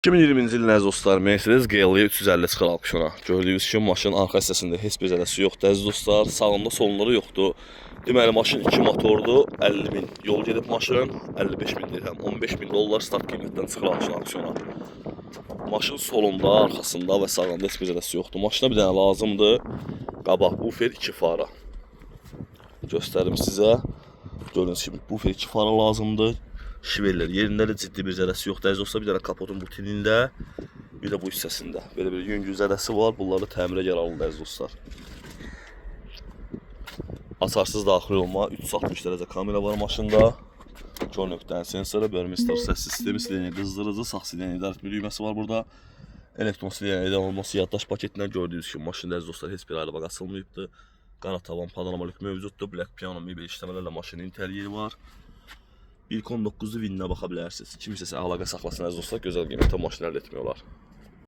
2020-ci ilin əziz dostlar, Mercedes GLE 350 çıxır aukşona. Gördüyünüz kimi maşının arxa hissəsində heç bir zərəsi yoxdur əziz dostlar. Sağında, solunda da yoxdur. Deməli maşın 2 motordur, 50 min yol gedib maşın, 55 min dirhəm, 15 min dollar start qiymətdən çıxır aukşona. Maşın solunda, arxasında və sağında heç bir zərəsi yoxdur. Maşına bir dənə lazımdır. Qabaq bufer 2 fara. Göstərim sizə. Gördüyünüz kimi bufer 2 fara lazımdır. Şiverlər yerində də ciddi bir zərəsi yoxdur. Əziz dostlar, bir dənə kapotun bu tinində, bir də bu hissəsində. Belə bir yüngül zərəsi var. Bunları təmirə yararlıdır əziz dostlar. Açarsız daxil olma 360 dərəcə kamera var maşında. Kör nöqtənin sensoru, Burmester səs sistemi, sileni qızdırıcı, sağ sileni idarə etmə düyməsi var burada. Elektron sileni edən olması yaddaş paketindən gördüyünüz kimi maşında əziz dostlar heç bir airbag asılmayıbdır. Qara tavan panorama lük mövcuddur. Black piano mebel işləmələrlə maşının interyeri var. 1.9-lu vininə baxa bilərsiniz. Kim istəsə əlaqə saxlasın əziz dostlar, gözəl qiymətə maşın əldə etmək olar.